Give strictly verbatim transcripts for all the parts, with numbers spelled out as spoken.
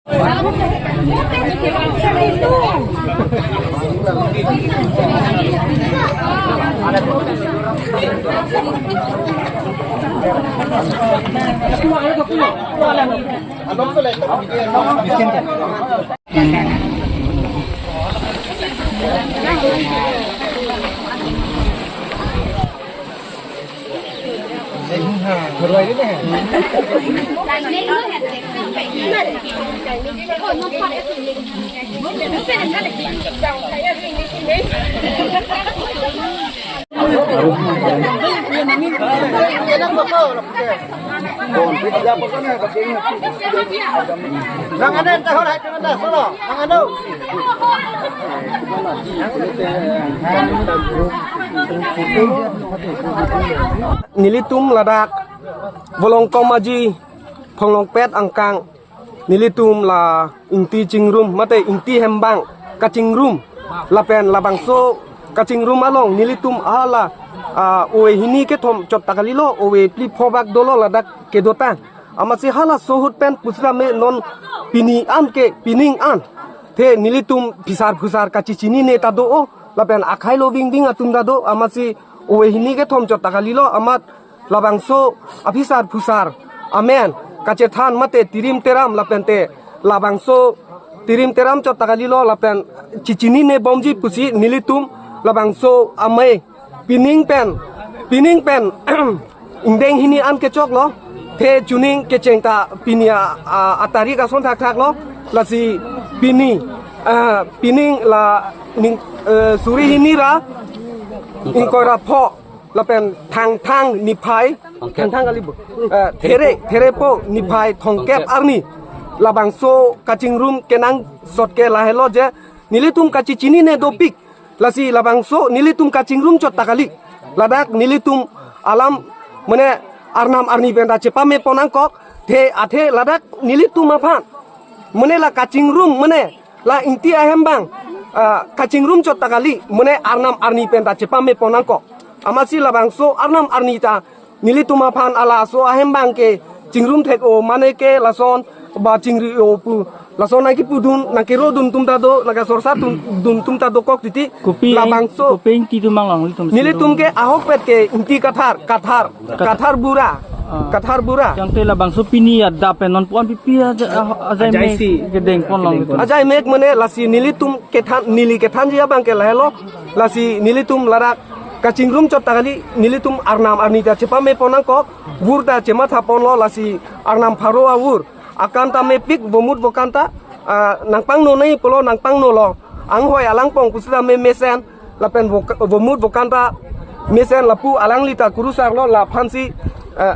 Nang ano, tahor hai, nang ano, solo, nang ano. Nelitum ladak Volongkom Aji, Phonglongpet angkang, nelitum la ingti chingrum mate ingti hembang kachingrum, lapen labangso kachingrum along nelitum hala, ah, ove hini kethom chot ta kalilo, ove phli pho bak dolo ladak kedotang. Amatsi halaso ahut pen pusitame non pini an ke pining an the nelitum phisar phusar kachechinine ta do-o, lapen akhai lo vingving atum ta do, amatsi ove hini kethom chot ta kalilo, amat labangso aphisar phusar amen kachethan mate tirim teram lapente labangso tirim teram chot ta kalilo lapen chechinine bomji pusi nelitum labangso amei pining pen, pining pen ingdeng hini an kechoklo, the chuning kecheng ta pini a, a, atarik ason thakthaklo, lasi pini, ah, pining la ning, eh, suri hini ra ingkoi ra pho lapen Thangthang niphai, Thangkep. Thangthang kali bo. Eh, Therepo. There, Therepo niphai Thongkep. Thongkep arni. Labangso kachingrum kenangsot ke lahelo je nelitum kachechinine dopik. Lasi labangso nelitum kachingrum chot ta kali. Ladak nelitum alam mane arnam arni pen ta chepame pon nangkok. The athe ladak nelitum aphan mane la kachingrum mane la ingti ahembang, ah, kachingrum chot ta kali, mane arnam arni pen ta chepame pon nangkok. Amatsi labangso arnam arni ta nelitum aphan halaso ahembang ke chingrum thek-o mane ke lason ba chingri-o pu lason nangkipudun nangkirodun atum ta do, nangkasorsa dun, dun atum ta dokok titi. Kopi labangso kopi ingti atum along nelitum nelitum ke ahokpet ke ingti Kathar, Kathar, Kathar. Kathar Bura. Ah. Kathar Bura. Tangte labangso pini adap pen non puan pipi aja, ah, ajai mek ajaisi kedeng pon long nelitum. Ajai mek mane lasi nelitum kethan, neli kethanji abang ke lahelo. Lasi nelitum ladak kachingrum chot ta kali, nelitum arnam arni ta chepame pon nangkok, vur ta chematha ponlo, lasi arnam pharo avur. Akan ta mepik, vomut vokan ta, ah, nangpangno nai pulo nangpangnolo. Anghoi alangpong pusitame mesen, lapen vok-, vomut vokan ta mesen lapu alangli ta kurusarlo, laphansi, eh,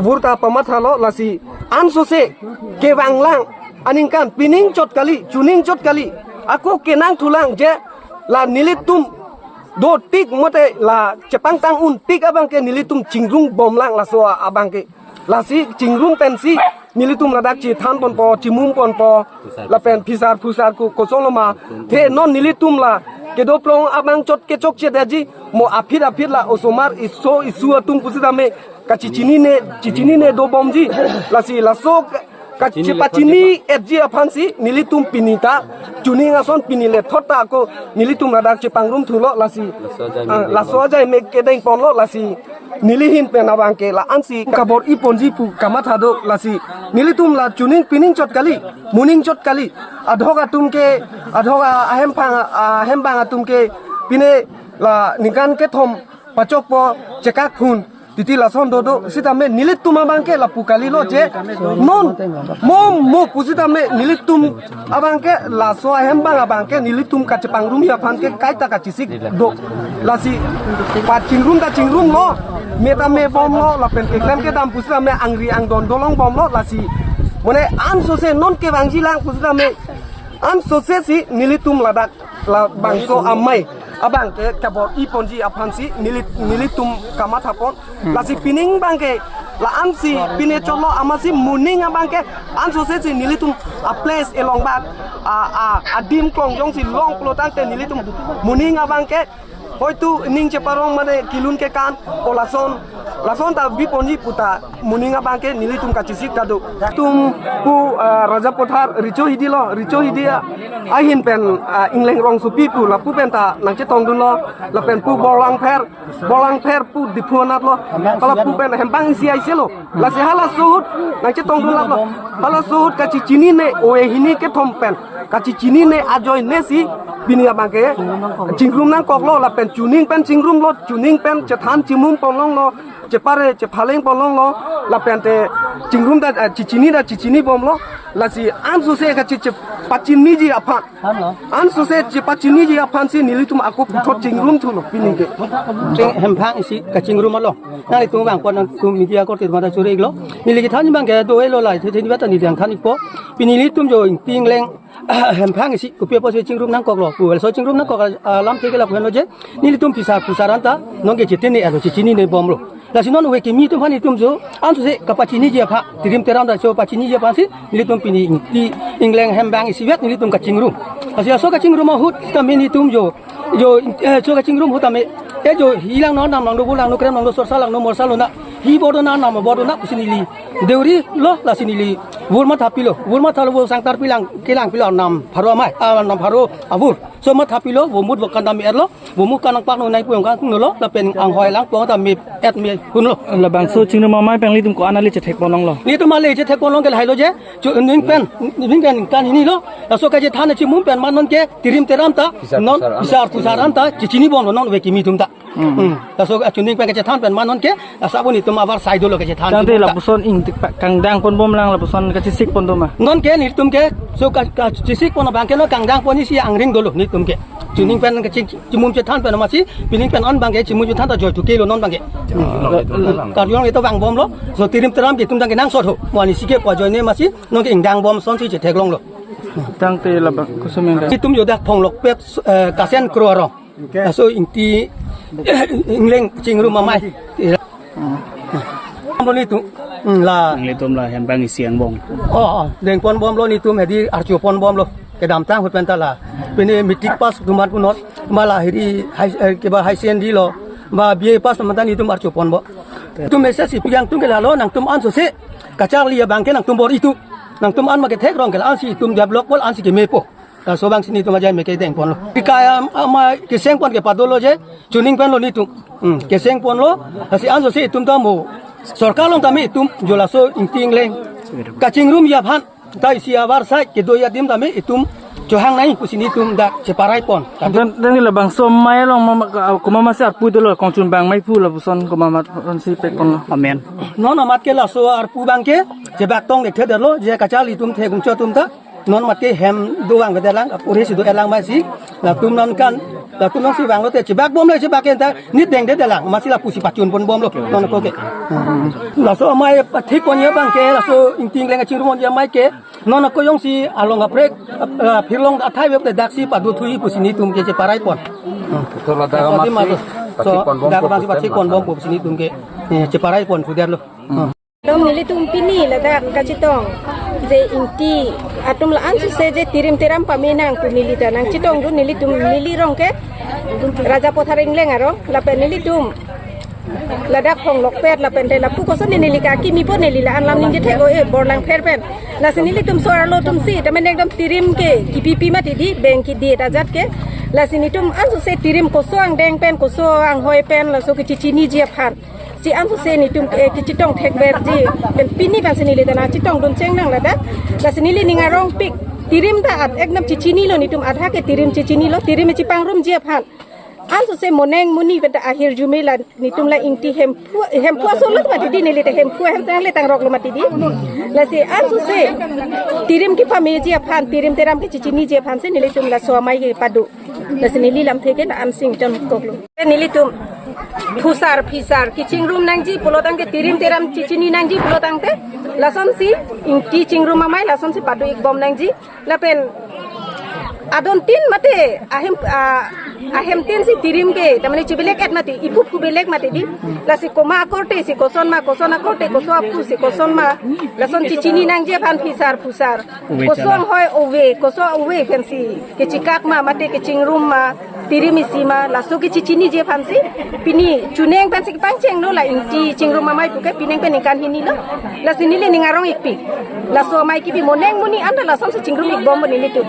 vur ta pamathalo, lasi ansose kevanglang aningkan pining chot kali, chuning chot kali. Ako kenangthulang je la nelitum dotik mate la chepangtang untik abang ke nelitum chingrum bomlang laso abang ke. Lasi chingrum pensi nelitum ladak chethan ponpo, chimum ponpo, lapen phisar phusar ku kosong loma. The non nelitum la kedoplong abang chot kechokche daji mo aphit aphit la osomar iso isu atum pusitame kachechinine, chechinine dobomji. Lasi laso ka-, kachepachini etji aphansi nelitum pini ta chuning ason pini lethot ta ako nelitum ladak chepangrumthulo, lasi, ah, laso ajai mek kedeng ponlo, lasi neli ahin pen abang ke la-ansi kabor-i ponji pu kamatha do, lasi nelitum la chuning pining chot kali, moning chot kali, adhok atum ke, adhok a-, ahempang, ahembang atum ke pine la ningkan kethom pachokpo chekak phun titi lason dodo, sitame nelitum abang ke lapu kalilo je non mo mo pusitame nelitum abang ke laso ahembang abang ke nelitum kachepangrumji aphan ke kaita kachesik do. Lasi pachingrum ta chingrumlo, me ta mebomlo, lapen keklem kedam pusitame angri angdon dolongbomlo, lasi mane ansose non kevangjilang pusitame ansose si nelitum ladak labangso amei abang ke kabor-i ponji aphansi neli, nelitum kamatha pon. Lasi pining abang ke la-ansi pine cholo amatsi moning abang ke ansose si nelitum a-place elong bak a, a, adim klong jongsi long pulo tangte nelitum moning abang ke hoitu ning cheparong mane kelun kekan o lason Lason ta biponji puta moning abang ke nelitum kachesik ta do. Tum pu, ah, Rajapathar Richo Hidi lo, Richo Hidi ahin pen, ah, Ingleng Rongsopi pu lapu pen ta nangchetongdunlo, lapen pu Borlangpher, Borlangpher pu Diphu anat lo, hala pu pen Hempang isi aise lo. Lasi halaso ahut nangchetongdun lap lo. Halaso ahut kachechinine ove hini kethom pen, kachechinine ajoine si pini abang ke chingrum nangkoklo, lapen chuning pen chingrumlo, chuning pen chethan chimum ponlonglo, chepare chephaleng ponlonglo, lapen te chingrum ta, eh, chechini ta chechinibomlo. Lasi ansose kache chepachiniji aphan, ansose chepachiniji aphan si nelitum ako puthot chingrumthulo pini ke. Ching-, Hempang isi kachingrum along nanglitum vangpon, nangtum media korte mata churi-iklo. Neli kethan abang ke do-elo, la the the ni bata neli than-ikpo. Pini nelitum jo Ingti Ingleng Hempang isi kopi apotsi chingrum nangkoklo, pu laso chingrum nangkok alam ke ke lapu henlo je, nelitum phisar phusar anta nonke chetene alo, chechinine bomlo. Lasi non ove kimi atum aphan itum jo ansose kapachiniji aphan, tirim teram ta jo pachiniji aphan si nelitum pini Ingti Ingleng Hempang isivet nelitum kachingrum. Lasi laso kachingrum ahut tame nelitum jo, jo, eh, jo kachingrum ahut tame, eh, jo hilang no nam lang do, bulang no, krem lang do, sorsa lang no, morsa lo na, hi bodo na, nam bodo na pusi neli deuri lo, lasi neli vur matha pilo, vur matha lo, vur sangtar pilang, kelang pilo, nam pharo amei, ah, nam pharo avur. So matha pilo, vo mut vo kan tame erlo, vo mut kan nangpak no nai puyong kan no lo, lapen anghoi lang pong tame et me hunlo. Labangso chingrum amei pen nelitum ko-an ale chethek ponlonglo? Nelitum ale chethek ponlong ke lahai lo je, chuning pen, ning pen kan hini lo. Laso kachethan chimum pen ma nonke tirim teram ta, non phisar phusar anta chechinibomlo non ove kimi atum ta. Hmm. Hmm. Laso achuning pen kachethan pen ma nonke, asa pun itum abar sai dolo kachethan. Tangte chimum ta lapuson ing tik pa kangdang ponbomlang, lapuson kachesik pon do ma? Nonke nelitum ke, so ka, kachesik pon abang ke non kangdang pon isi angring dolo nelitum ke. Chuning pen kaching chimum chethan pen masi, pining pen an abang ke chimum chethan ta joy to ke lo non abang ke. Hmm. Karjong ito vangbomlo, so tirim teram ke itum tangke nangsot ho. Mo anisi ke pu ajoine masi, nonke ingdang bom asonsi chetheklonglo. Tangte labang koson meng da? Itum jo dak Phonglokpet, eh, Kasen Kro arong. Laso Ingti Ingleng chingrum amei. Amroli tu. Hmm, la. Nanglitum la Hempang isi angbong. Oh, oh, dengponbomlo nelitum hedi archoponbomlo. Kedamtang ahut pen ta la. Pini matric pass atum aphan punot, ma la hedi high, eh, keba high secondary lo, ma B A pass atum aphan ta nelitum archoponbom. Itum message si pi kangtung ke lalo, nangtum ansose kacharli abang ke nangtum bor-i tu. Nangtum an ma kethek rong ke la ansi itum develop pol ansi kemepo. Laso abang si nelitum ajai me ke dengponlo. Ikaya ama keseng pon ke padolo je, chuning pen lo nelitum. Hmm, keseng ponlo, lasi ansose itum ta mo sorkar along tame itum jo laso Ingti Ingleng kachingrumji aphan ta isi abar sai kedo adim tame itum chohang nai pusi nelitum dak cheparai pon. Dan, dan ni labangso amei along mama, ka, komat masi arpu dolo, kongchun bang mei pu lapuson komat amatsi pek ponlo? Amen. Non amat ke laso arpu abang ke chebak tong dekthedet lo, je kacharli atum thek ungcho atum ta. Non amat ke hem do vangvedet lang, apor he si do-et lang masi. Latum non kan, latum non si vanglo te chebakbomlo, chebak ke ta nit dengdedet lang, masi lapusi pachunponbomlo. Non ako ke. Laso amei pathik ponji abang ke, laso Ingti Ingleng kachingrum ponji amei ke. Non ako jongsi along kaprek, ah, phirlong athai vep le daksi padothui pusi nelitum ke cheparai pon. To ladak laso amat adim si ato. So, pathik ponbom dak ko abang si pathik ponbom ko pusi nelitum ke, eh, cheparai pon pudetlo. Dong nelitum pini ladak kachetong je Ingti atum la ansose je tirim teram pame nang pu neli ta nangchetongdun, nelitum neli rong ke Rajapathar Ingleng arong, lapen nelitum ladak Phonglokpet lapen te lapu koson neli ke akimi po, neli la-an lam ningje thek-o-e Borlangpher pen. Lasi nelitum so arlo atum si, ta mane ekdom tirim ke kipipi mati di, beng kidi ta ajat ke. Lasi nelitum ansose tirim koso angdeng pen, koso anghoi pen, laso kechechiniji aphan si ansose nelitum ke kechetong thekverji. Pen pini pen si neli ta nangchetongdun chengnang ladak. Lasi neli ning arongpik, tirim ta at ekdom chechinilo nelitum, adha ke tirim chechinilo, tirim chepangrumji aphan ansose moneng muni pen ta ahirjume la nelitum la Ingti Hemphu, Hemphu aso lo mati di, neli ta Hemphu ahem tang le tangroklo mati di. Lasi ansose tirim kepameji aphan, tirim teram kechechiniji aphan si nelitum laso amei ke pado. Lasi neli lamthe ke la-an si ingtonkoklo. Nelitum phusar phisar kechingrum nangji pulotangte, tirim teram chechini nangji pulotangte, lasonsi Ingti chingrum amei lasonsi pado-ikbom nangji. Lapen adon tin mate ahem, ah, ahem tin si tirim ke, ta mane chibelek-et mate, ipup kubelek mate di. Lasi komat akorte si koson ma, koson akorte koso aphu si koson ma, lason chechini nangji aphan phisar phusar. Ove koso chala. Anghoi ove, koso ove pensi kechekak ma, mate kechingrum ma, Tirim isi ma, laso kechechiniji aphansi pini chuneng pensi kepangchenglo, la Ingti Chingrum amei puke pining pen ningkan hini lo. Lasi neli ning arong-ikpi, laso amei kebi mo neng monit anta lasonsi chingrum-ikbom pu nelitum.